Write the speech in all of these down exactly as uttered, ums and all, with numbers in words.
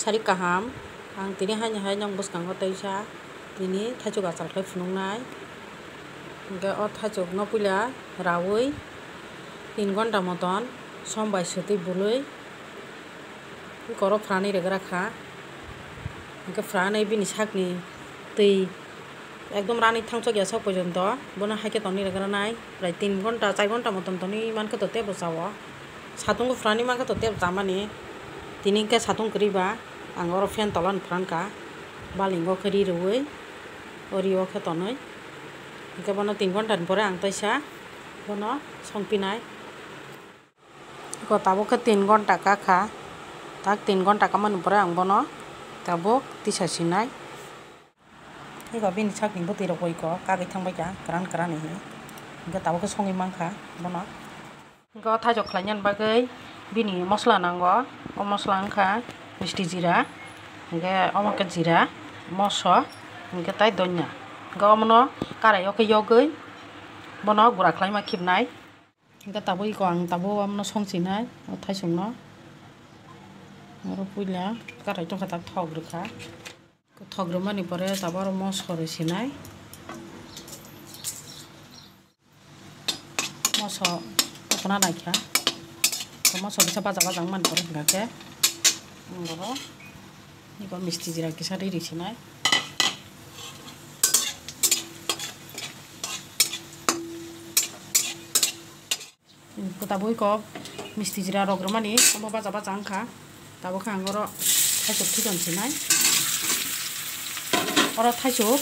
Sari kaham, ang tini haini hai nong bwskango teisa tini thaichuk achar khlai phunuknai. Hwnkhe o thaichukno puila raui tin ghonta moton som bai swtwi bului koro phrani rwgra kha. Hwnkhe phranwi bini sakni twi ekdom rani thangchok ya sak porjonto bono hai khe tonwi rwgranai, prai tin ghonta char ghonta motom tonwi mankhe to teibo chao. Satung bo phranwi mankhe to teibo chamani. Tini hwnkhe satung kwrwi ba ang oro fan tolani phrankha, balingo khe ri rwui o rio khe tonwi. Hwnkhe bono tin ghonta ni pore ang teisa bono songpinai. Iko tabuk khe tin ghonta kakha, tak tin ghonta kamani pore ang bono tabuk tisa sinai. Iko bini sakni bwtwi rok bo iko kagwi thangbai kha kwran kwran hinwi. Hwnkhe tabuk khe songwi mankha bono. Hwnkhe o thaichuk khlainani bagwi bini mosla nango. O mosla wngkha misti jira, hwnkhe omo khe jira, moso, hwnkhe tai donya. Hwnkhe omono karai o khe yogwi bono gura khlaima khibnai. Hwnkhe tabuk iko ang tabuk omono songchinai o thaisukno. Oro puila karai tongkha tak thok rwkha. Thok rwmani pore tabuk oro moso rw sinai. Moso ukuna naikha. Moso kisa baja baja wngmani pore hwnkha khe ang oro iko misti jira kisa ri rw sinai. Tabuk iko misti jira rok rwmani omo baja baja wngkha. Tabuk khe ang oro thaisuk thikon sinai. Oro thaisuk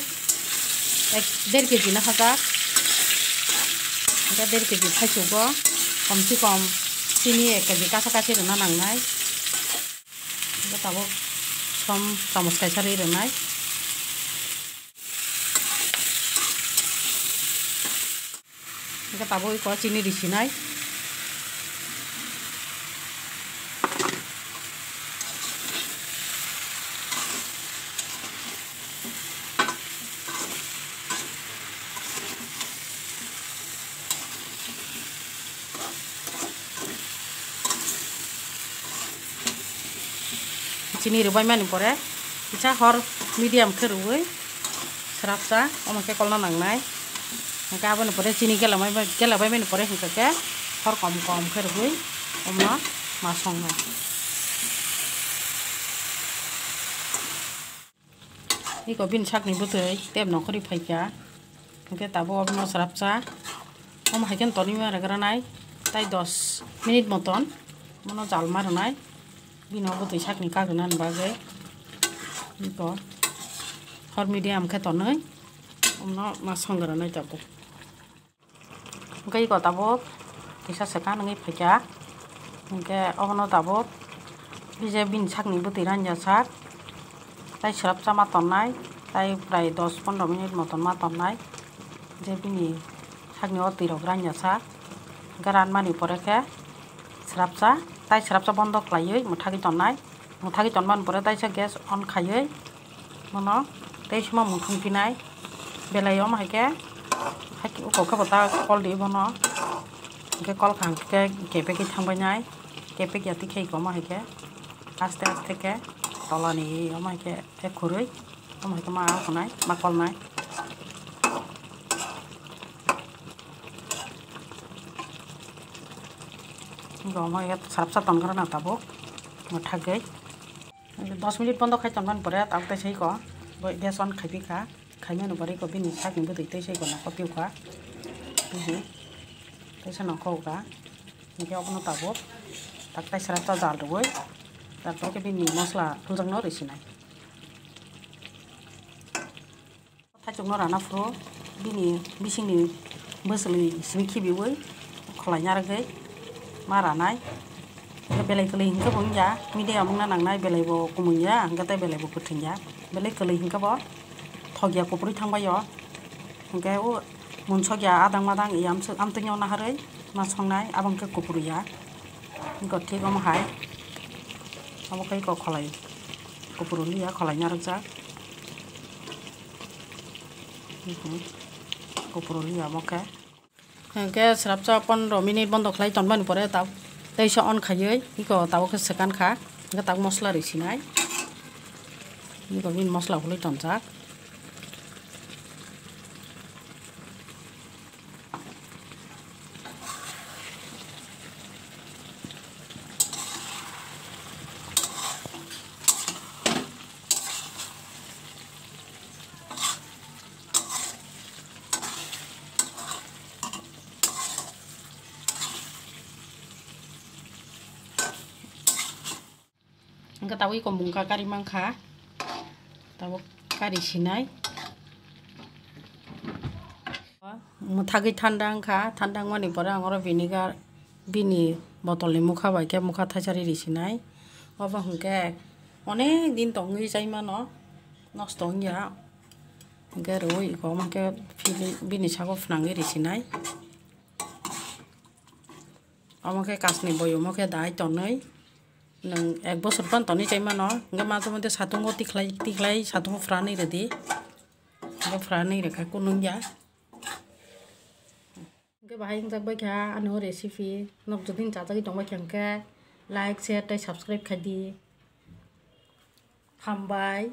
ek der kg no hajak. Hwnkhe der kg thaisugo kom se kom chini ek kg kasa kasi rwna nangnai. Hwnkhe tabuk som chamoch kaisa ri rwnai. Hwnkhe tabuk iko chini risinai. Chini rwbaimani pore kisa hor medium khe rwui swrapsa omo khe kolna nangnai. Hwnkhe aboni pore chini gelabai, gelabaimani pore hwnkhe khe hor kom kom khe rwui omo ma songnai. Iko bini sakni bwtwi tep nongkhorwi phaikha. Hwnkhe tabuk obono swrapsa. Omo hai khe tonwi ma rwgranai. Tai dos minute moton bono jalma rwnai. Bini o bwtwi sakni kak rwnani bagwi. Iko hor medium khe tonwi. Omono ma song rwnai tabuk. Hwnkhe iko tabuk kisa swkang wngwi phaikha. Hwnkhe obono tabuk bije bini sakni bwtwi ranja sak. Tai swrapsa ma tonnai, tai prai dos pondro minute moton ma tonnai. Je bini sakni o twi rok ranja sak. Hwnkhe ranmani pore khe swrapsa, tai swrapsa bondo khlaiwi mwthagwi tonnai. Mwthagwi tonmani pore taisa gas on khaiwi bono tei sima muthung pinai. Belai omo hai khe, hai khe uko khe bo ta kol di bono. Hwnkhe kol kha hwnkhe kepegwi thangbai nai. Kepek ya tikhe iko omo hai khe aste aste khe tola ni omo hai khe ekhurui omo hai khe ma akhunai ma kolnai. Omo hai khe swrapsa tongkha na tabuk mwthagwi. Dos minute bondo khai tongmani pore tabuk tei sei ko bo gas on khai phi kha. Khaimani pore ko bini sakni bwtwi tei sei ko nokho piu kha. Bini tei se nokho kha. Hwnkhe obono tabuk tak tai swrapsa jal rwui, tarpor khe bini mosla thuljakno rw sinai. Thaichukno rana phuru bini bisingni bwswlwi simi khibiui kholai narwgwi ma ranai. Belai kwlwi hwnkhe bo wngya, medium wngna nangnai, belai bo kumui ya, hwnkhe tei belai bo kwthwng ya. Belai kwlwi hwnkhe bo thok ya, kuphurwi thangbai o. Hwnkhe o munsok ya, adang madang ya, amtwino naharwi ma songnai, abo hwnkhe kuphuru ya. Iko thik omo hai. Obo khe iko kholai, kuphuru liya, kholai narwkjak. Mhm. Kuphuru liya omo khe. Hwnkhe swrapsa pondro minute bondo khlai tonmani pore tabuk teisa on khaiwi iko tabuk khe swkan kha. Hwnkhe tabuk mosla rwi sinai. Bini masla hului tonjak. Hingke tabuk iko mungka kari mankha, tabuk kari sinai. Mwthagwi thanda wngkha, thanda wngmani pore ang oro vinegar, bini botolni mokha bai khe mokha thaisa riri sinai. Obo hwnkhe onek din tongwi chaimano, nosto wngya. Hwnkhe rwi iko omo khe bini sago phnangwi risinai. Omo khe kachni boyomo khe dai tonwi. Nwng ek bosor phano tonwi chaimano, hwnkhe majo mote satungo tikhlai, tikhlai satungo phranwi rwdi. Hwnkhe phranwi rwkha kunungya. Hwnkhe bahai wngjak baikha ani o recipe. Nok jodi chajagwi tongbaikha hwnkhe like, share tei subscribe khaidi. Hambai.